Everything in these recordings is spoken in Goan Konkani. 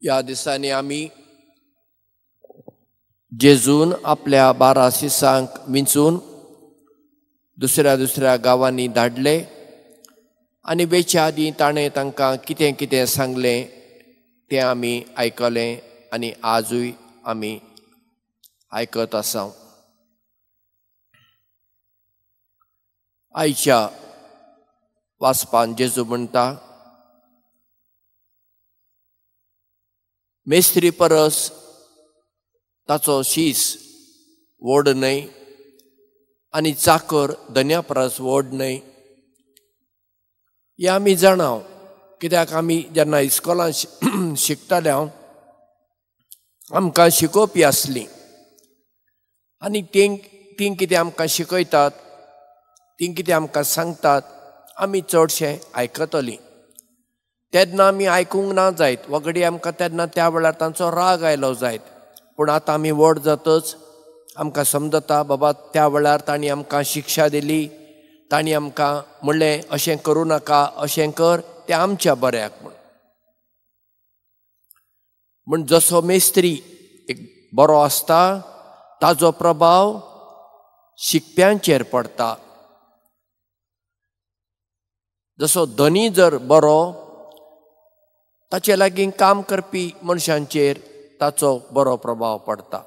ह्या दिसांनी आमी जेजून आपल्या 12 शिसांक विंचून दुसऱ्या दुसऱ्या गांवांनी धाडले आनी वेच्या आदीं ताणें तांकां कितें कितें सांगलें तें आमी आयकलें आनी आजूय आमी आयकत आसा. आयच्या वाचपान जेजू म्हणटा, मेस्त्री परस ताचो शीस व्हड न्हय आनी चाकर धन्या परस व्हड न्हय. हें आमी जाणा, कित्याक आमी जेन्ना इस्कोलान शिकताले आमकां शिकोवपी आसलीं आनी तीं कितें आमकां शिकयतात, तीं कितें आमकां सांगतात आमी चडशें आयकतलीं. तेन्ना आमी आयकूंक ना जायत, वगडी आमकां तेन्ना त्या वेळार तांचो राग आयलो जायत, पूण आतां आमी व्हड जातच आमकां समजता बाबा त्या वेळार तांणी आमकां शिक्षा दिली, तांणी आमकां म्हणलें अशें करूं नाका, अशें कर, तें आमच्या बऱ्याक म्हूण. म्हूण जसो मेस्त्री एक बरो आसता ताजो प्रभाव शिकप्यांचेर पडटा, जसो धनी जर बरो ताचे लागीं काम करपी मनशांचेर ताचो बरो प्रभाव पडटा.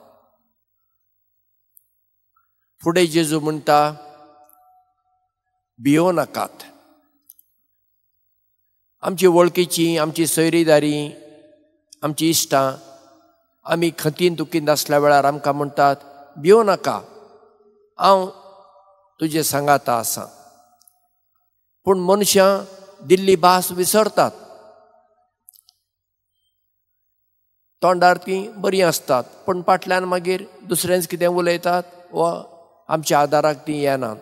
फुडें जेजू म्हणटा, भियो नाकात. आमची वळखीची, आमची सोयरीदारी, आमची इश्टां आमी खंतीन दुखीन आसल्या वेळार आमकां म्हणटात, भियो नाका, हांव तुजे सांगाता आसा. पूण मनशां दिल्ली भास विसरतात, तोंडार तीं बरीं आसतात पूण फाटल्यान मागीर दुसरेंच कितें उलयतात वा आमच्या आदाराक तीं येनात.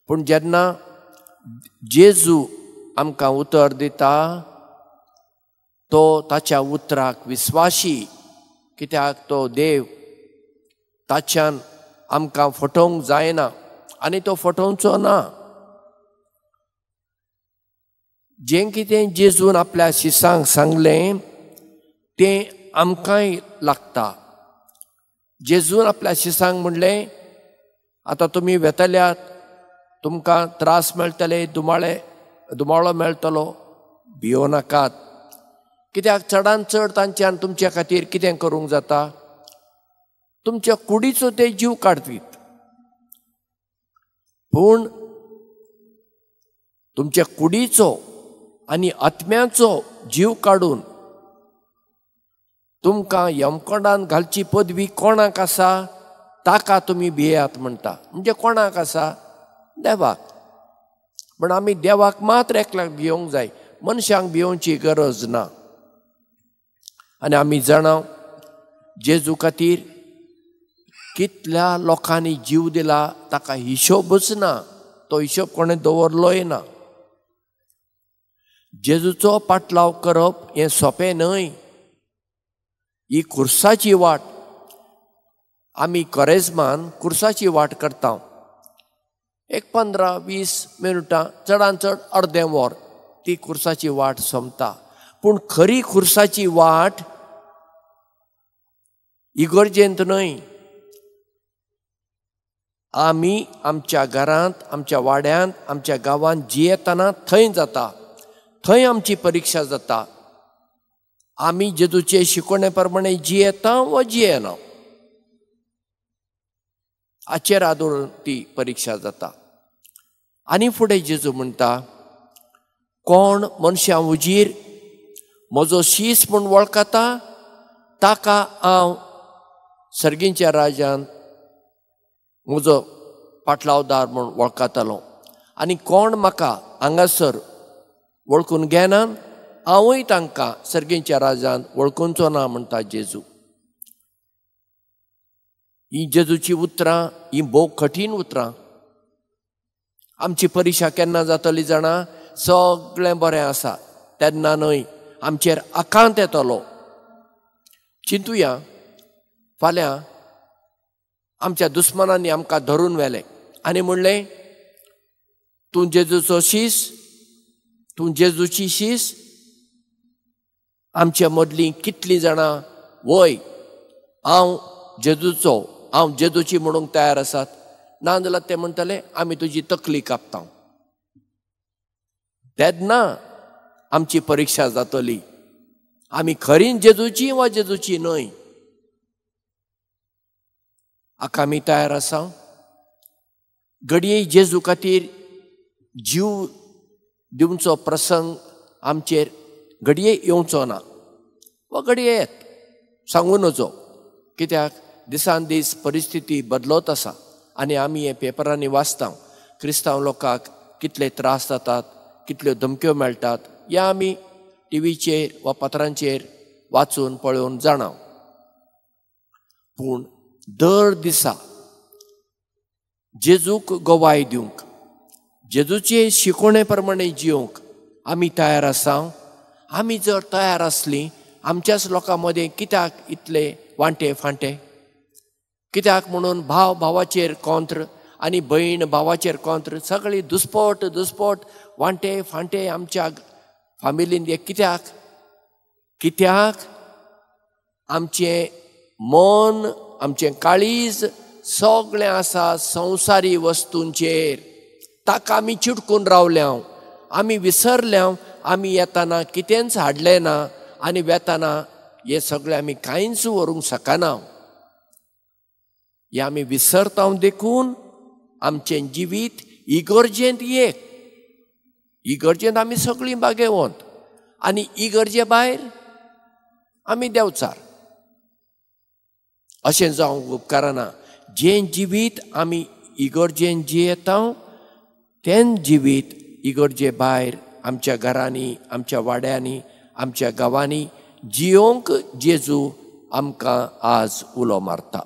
पूण जेन्ना जेजू आमकां उतर दिता तो ताच्या उतराक विस्वाशी, कित्याक तो देव, ताच्यान आमकां फटोवंक जायना आनी तो फटोवचो ना. जें कितें जेजून आपल्या शिसांक सांगलें तें आमकांय लागता. जेजून आपल्या शिसांक म्हणलें, आतां तुमी वेतल्यात, तुमकां त्रास मेळटले, दुमाळो मेळटलो, भियो नाकात. कित्याक चडान चड तांच्यान तुमच्या खातीर कितें करूंक जाता, तुमच्या कुडीचो ते जीव काडटीत, पूण तुमच्या कुडीचो आनी आत्म्याचो जीव काडून तुमकां यमकोंडान घालची पदवी कोणाक आसा ताका तुमी भियेयात म्हणटा. म्हणजे कोणाक आसा? देवाक. पूण आमी देवाक मात्र एकल्याक भियोंक जाय, मनशांक भियोवची गरज ना. आनी आमी जाणा जेजू खातीर कितल्या लोकांनी जीव दिला ताका हिशोबच ना, तो हिशोब कोणें दवरलोय ना. जेजूचो पाटलाव करप हें सोंपें न्हय, ही खुर्साची वाट. आमी कोरेज्मान खुर्साची वाट करता, एक 15-20 मिनटां, चडान चड अर्दें वर ती खुर्साची वाट सोंपता. पूण खरी खुर्साची वाट इगर्जेंत न्हय, आमी आमच्या घरांत, आमच्या वाड्यांत, आमच्या गांवांत जियेतना थंय जाता, थंय आमची परिक्षा जाता. आमी जेजूचे शिकवणे प्रमाणे जियेता वा जियेना हाचेर आदरून ती परिक्षा जाता. आनी फुडें जेजू म्हणटा, कोण मनशां हुजीर म्हजो शीस म्हूण वळखता ताका हांव सर्गींच्या राज्यान म्हजो पाटलावदार म्हूण वळखतलो, आनी कोण म्हाका हांगासर वळखून घेना हांवूय तांकां सर्गींच्या राज्यान वळखुचो ना म्हणटा जेजू. ही जेजूची उतरां, ही भोव कठीण उतरां. आमची परिक्षा केन्ना जातली जाणा? सगळें बरें आसा तेन्ना न्हय, आमचेर आकांत येतलो. चिंतुया, फाल्यां आमच्या दुस्मानांनी आमकां धरून व्हेलें आनी म्हणलें, तूं जेजूचो शीस, तूं जेजूची शीस, आमच्या मदलीं कितलीं जाणां वय हांव जेजूचो, हांव जेजूची म्हणूंक तयार आसात? ना जाल्यार ते म्हणटले आमी तुजी तकली कापता. तेन्ना आमची परिक्षा जातली, आमी खरीन जेजूची वा जेजूची न्हय. हाका आमी तयार आसा? घडये जेजू खातीर जीव दिवचो प्रसंग आमचेर घडये येवचो ना वा घडये येत, सांगू नजो, कित्याक दिसान दीस परिस्थिती बदलत आसा आनी आमी हे पेपरांनी वाचता क्रिस्तांव लोकांक कितले त्रास जातात, कितल्यो धमक्यो मेळटात, ह्या आमी टिवीचेर वा पत्रांचेर वाचून पळोवन जाणा. पूण दर दिसा जेजूक गवाय दिवंक, जेजूचे शिकोवणे प्रमाणे जिवंक आमी तयार आसा? आमी जर तयार आसलीं आमच्याच लोकां मदें कित्याक इतले वांटे फांटे? कित्याक म्हणून भाव भावाचेर कोंत्र आनी भयण भावाचेर कोंत्र, सगळी दुस्पोट दुस्पोट वांटे फांटे आमच्या फामिलीन हे कित्याक? कित्याक आमचें मन, आमचें काळीज सगळें आसा संवसारी वस्तूंचेर. ताका आमी चिटकून रावल्या, आमी विसरल्या, आमी येताना कितेंच हाडलें ना आनी वेताना हें सगळें आमी कांयच व्हरूंक शकना. हें आमी विसरता देखून आमचें जिवीत इगर्जेंत एक, इगर्जेंत आमी सगळीं बागेवंत आनी इगर्जे भायर आमी देवचार. अशें जावंक उपकारना. जें जिवीत आमी इगर्जेन जियेता तें जिवीत इगर्जे भायर आमच्या घरांनी, आमच्या वाड्यांनी, आमच्या गांवांनी जियोंक जेजू आमकां आज उलो मारता.